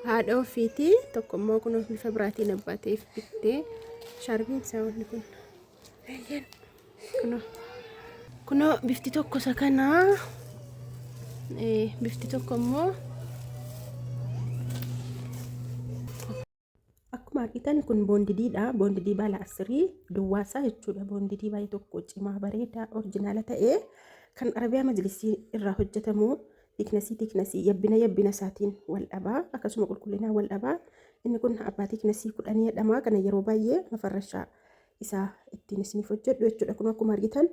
Haadha ofiiti tokko immoo kun bifa biraatiin abbaa ta'eef bittee shaarbiin isaa wanni kun kunoo kunoo bifti tokko isa kana bifti tokko immoo Akkuma argitan kun boondidiidha. Boondidii baala asirii duwwaasaa jechuudha. Boondidii baay'ee tokko cimaa bareedaa orjinaala ta'e kan Arabiyaa majlisii irraa hojjetamu tiiknasii tiiknasii yabbina yabbina isaatiin wal dhabaa akkasuma qulqullinaa wal dhabaa. Inni kun abbaa tiiknasii kudhanii jedhama. Kana yeroo baay'ee mafarrashaa isaa ittiin isiniif hojjedhu jechuudha. Kun akkuma argitan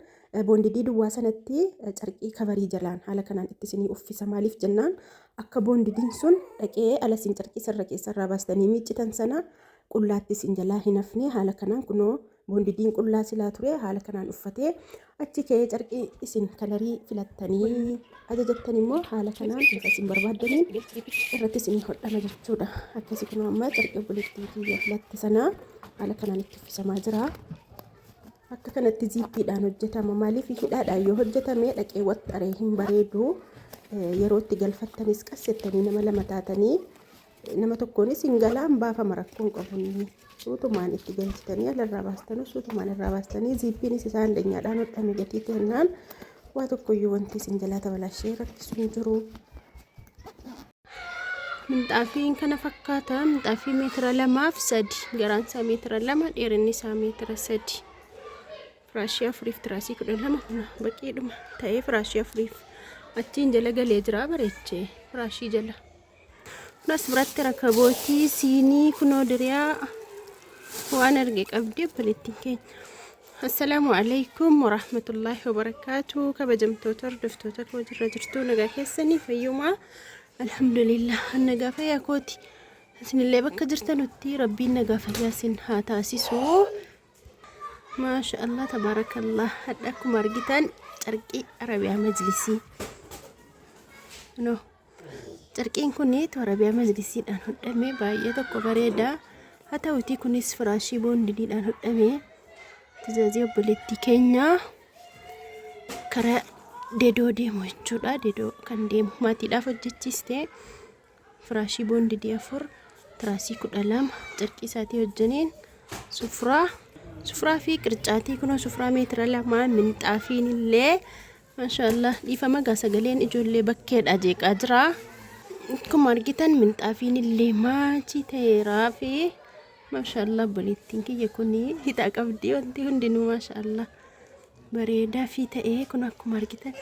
boondidii duwwaa sanatti carqii kabarii jalaan haala kanaan itti isinii uffisa. Maaliif jennaan akka boondidiin sun dhaqee ala isin carqii sarara keessarraa baastanii miiccitan sana qullaatti isin jalaa hin hafne haala kanaan kunoo boondidiin qullaa silaa ture haala kanaan uffatee achi ka'ee carqii isin kalarii filattanii ajajattan immoo haala kanaan bifa isin barbaaddaniin irratti isinii hodhama jechuudha. Akkasii kunoo amma carqii obboleettii kiyya filatte sanaa haala kanaan itti uffisamaa jira. Akka kanatti ziippiidhaan hojjetama. Maaliif hidhaadhaan yoo hojjetame dhaqee waxxaree hin bareedu. Yeroo itti galfattanis qas jettanii nama lama taatanii nama tokkoonis hin galaan baafama rakkoon qabu inni. Suutumaan itti galchitanii alarraa baastanu suutumaan irraa baastanii ziippiinis isaan deenyaadhaan hodhame gatii kennaan waa tokkoyyuu wanti isin jalaa tabalaashee rakkisu hin jiru. Minxaafiin kana fakkaata. Minxaafii meetira lamaaf sadi. Garaan isaa meetira 2, dheerinni isaa meetira 3. Firaashii afuriif tiraasii 12 kuna baqiidhuma ta'ee firaashii afuriif achiin jala galee jira bareechee firaashii jala. Kun as biratti rakabootii siinii kunoo diriyaa waan arge qabdi obboleettiin keenya. Assalaamu alaikum warahmatullaahi wabarakaatu kabajamtoota hordoftoota koo jirra jirtuu nagaa keessanii fayyumaa alhamdulillah nagaa fayyaa kooti isinillee bakka jirtanutti rabbiin nagaa fayyaa isin haa taasisu maasha allah tabaarakallah hadha akkuma argitan carqii arabiyaa majlisii no Carqiin kun Arabiyaa majlisiidhaan hodhame baay'ee tokko bareeda. Haa ta'utii kunis firaashii boondidiidhaan hodhame. Tizaazii obboleettii keenya karaa dedoo deemu jechuudha. Dedoo kan deemu maatiidhaaf hojjechiiste firaashii boondidii 4 tiraasii 12 carqii isaatii hojjaniin sufraa sufraa fi qircaatii kunoo sufraa meetira 2 minxaafiin illee Maashaallah dhiifama gaa sagaleen ijoollee bakkeedha jeeqaa jira. Akkuma argitan minxaafiin illee maachii ta'eeraa fi maashaallah obboleettiin kiyya kun hidhaa qabdi wanti hundinuu maashaallah bareedaa fi ta'ee kun akkuma argitan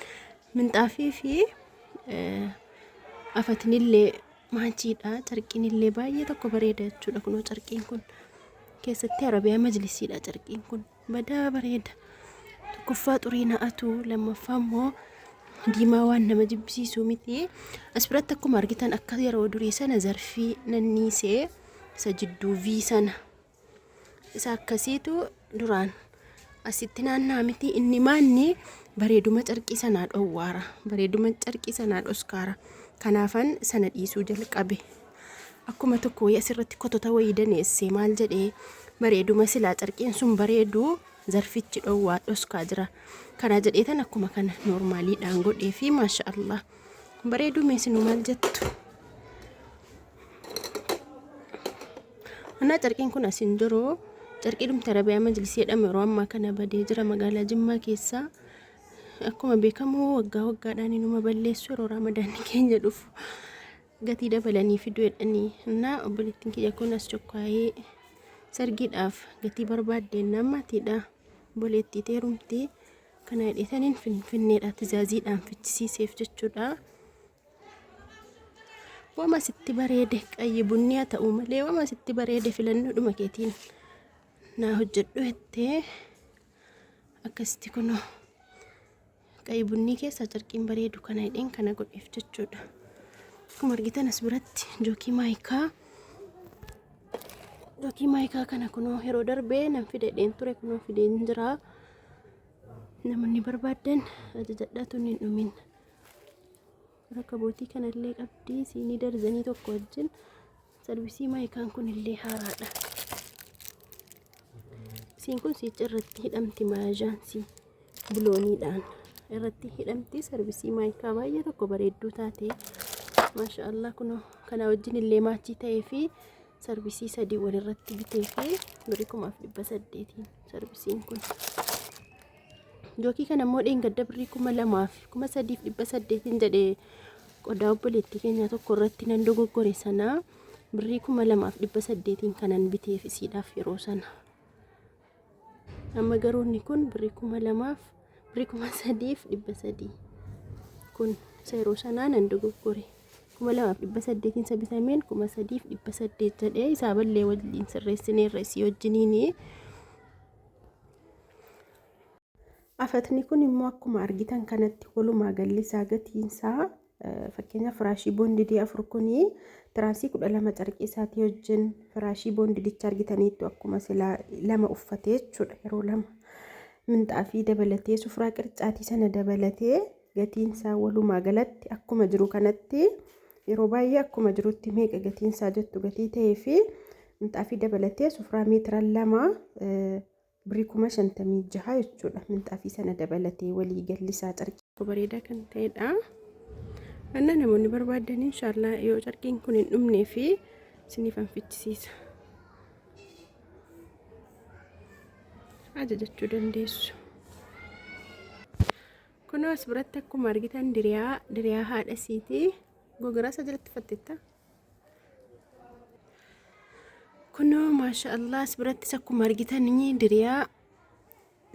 minxaafii fi afatinillee maachiidha carqiin illee baay'ee tokko bareeda jechuudha kunoo carqiin kun keessatti arabiyaa majlisiidha carqiin kun. Badaa bareeda. Tokkoffaa xurii na'atu, lammaffaa immoo diimaa waan nama jibbisiisu miti. As biratti akkuma argitan akka yeroo durii sana zarfii nanniisee isa jidduu V sana isa akkasiitu duraan asitti naannaa miti inni maanni bareeduma carqii sanaa dhowwaara bareeduma carqii sanaa dhoskaara kanaafan sana dhiisuu jalqabe. Akkuma tokko wayii asirratti kotota wayii daneessee maal jedhee bareeduma silaa carqiin sun bareedu zarfichi dhowwaa dhoskaa jira. Kana jedheetan akkuma kana noormaaliidhaan godhee fi maasha Allah. Bareeduu meesinuu maal jettu? Anaa carqiin kun as hin jiru. Carqii dhumti Arabiyaa Majlisii jedhamu yeroo ammaa kana badee jira magaalaa Jimmaa keessaa. Akkuma beekamu waggaa waggaadhaan inuma balleessu yeroo Raamadaanni keenya dhufu. Gatii dabalanii fidu jedhanii innaa obboleettiin kiyya kun as cokkaayee sargiidhaaf gatii barbaaddeen maatiidha obboleettii teerumti kana jedheetaniin finfinneedha tizaaziidhaan fichisiiseef jechuudha. Wama sitti bareede qayyi bunni haa ta'u malee wama sitti bareede filannoodhuma keetiin naa hojjedhu jettee akkasitti kunoo. Qayi bunnii keessaa carqiin bareedu kana hidheen kana godheef jechuudha. Akkuma argitan as biratti jookii maayikaa jookii maayikaa kana kunoo yeroo darbee nan fidadheen ture kunoo fideen jira. Namoonni barbaaddan ajajadhaa tun hin dhumin. Rakabootii kanallee qabdi siinii darzanii tokko wajjin Sarvisii maayikaan kun illee haaraadha. Siin kun siicha irratti hidhamti maayajaan sii bulooniidhaan. Irratti hidhamti sarbisii maayikaa baay'ee tokko bareedduu taate. Maasha Allah kunoo kana wajjin illee maachii ta'ee fi sarbisii sadii walirratti bitee fi birrii 1800 sarbisiin kun. Jookii kana immoo dheengadda birrii 2000 fi 3800 jedhee qodaa obboleettii keenyaa tokko irratti nan dogoggore sana birrii 2800 kanan biteef isiidhaaf yeroo sana. Amma garuu inni kun birrii 2000 birrii 3300 kun isa yeroo sanaa nan dogoggore. 2800 isa bitameen 3800 jedhee isaa ballee waliin sirreessineerra isii wajjiniini. Afatni kun immoo akkuma argitan kanatti walumaa galli isaa gatiin isaa fakkeenyaaf firaashii boondidii afur kuni tiraasii 12 carqii isaatii wajjin firaashii boondidicha argitaniittu akkuma silaa lama uffatee jechuudha yeroo lama minxaafii dabalatee sufraa qircaatii sana dabalatee gatiin isaa walumaa galatti akkuma jiru kanatti yeroo baay'ee akkuma jirutti meeqa gatiin isaa jettu gatii ta'ee fi minxaafii dabalatee sufraa meetira 2 birrii 56,000 jechuudha. Minxaafii sana dabalatee walii galli isaa carqii. Bareedaa kan ta'edha. Anna namoonni barbaadan inshaallah yoo carqiin kun hin dhumnee fi isiniif fichisiisa. Ajajachuu dandeessu. Kunoo as biratti akkuma argitan diriyaa diriyaa haadha isiiti. Gogaraa isa jalatti uffattetta. Kunoo maasha Allah as birattis akkuma argitan diriyaa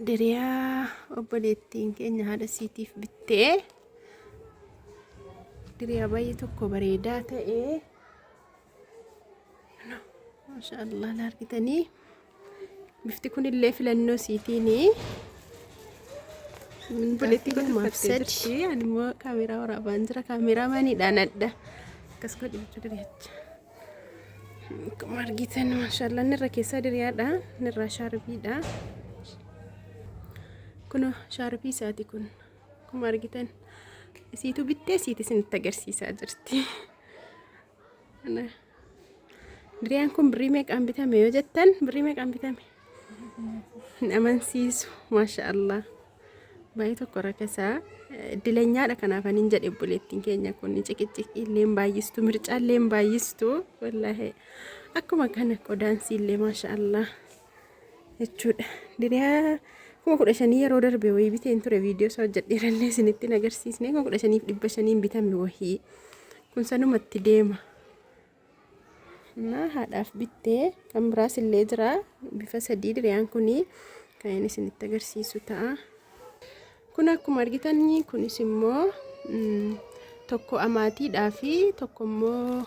diriyaa obboleettiin keenya haadha isiitiif bittee diriyaa baay'ee tokko bareedaa ta'e maasha Allah la argitanii bifti kunillee filannoo isiitiini. Obboleettii koo tuffattee jirti. Ani immoo kaameeraa waraabaan jira. Kaameeraa maaniidhaan adda. Akkas godhi jechuudha diriyacha. Akkuma argitan maashaallah inni irra keessaa diriyaadha. Inni irraa shaarbiidha. Kunoo shaarbii isaati kun. Akkuma argitan isiitu bittee isiiti isinitti agarsiisaa jirti. Diriyaan kun birrii meeqaan bitame yoo jettan birrii meeqaan bitame? Hin amansiisu maasha Allah. Baay'ee tokko rakasaa. Dilanyaadha kanaaf anin jedhe obboleettiin keenya kun ciqiciqii illee hin baay'istu mircaa illee hin baay'istu wallaahi akkuma kana qodaansii illee maasha Allah jechuudha. Diriyaa 15,000 yeroo darbe wayii biteen ture viidiyoo isaa hojjedheerallee isinitti hin agarsiisne 15,500 bitame wayii kun sanumatti deema. Na haadhaaf bittee kan biraas illee jira bifa sadii diriyaan kuni kan inni isinitti agarsiisu ta'a. Kun akkuma argitan kunis immoo tokko amaatiidhaa fi tokko immoo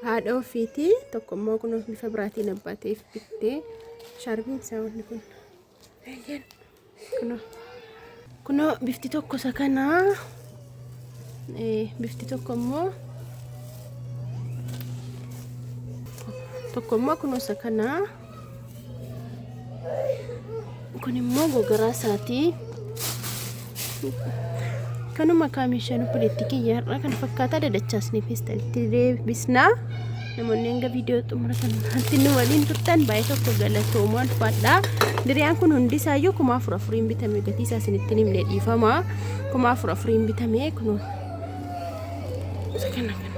haadha ofiiti tokko immoo kun bifa biraatiin abbaa ta'eef bittee shaarbiin isaa wanni kun kunoo kunoo bifti tokko isa kana bifti tokko immoo tokko immoo kunoo isa kana kun immoo gogaraa isaati. Kanuma kaa meeshaan obboleettii kiyya har'aa kana fakkaataa dadachaasnee feestalitti deebisnaa. Namoonni hanga viidiyoo xumura kanaatti nu waliin turtan baay'ee tokko galatoomaa ulfaadha. Diriyaan kun hundi isaayyuu 4400 bitame gatii isaa isinitti hin himne dhiifama. 4400 bitame kunoo. Isa kana kana.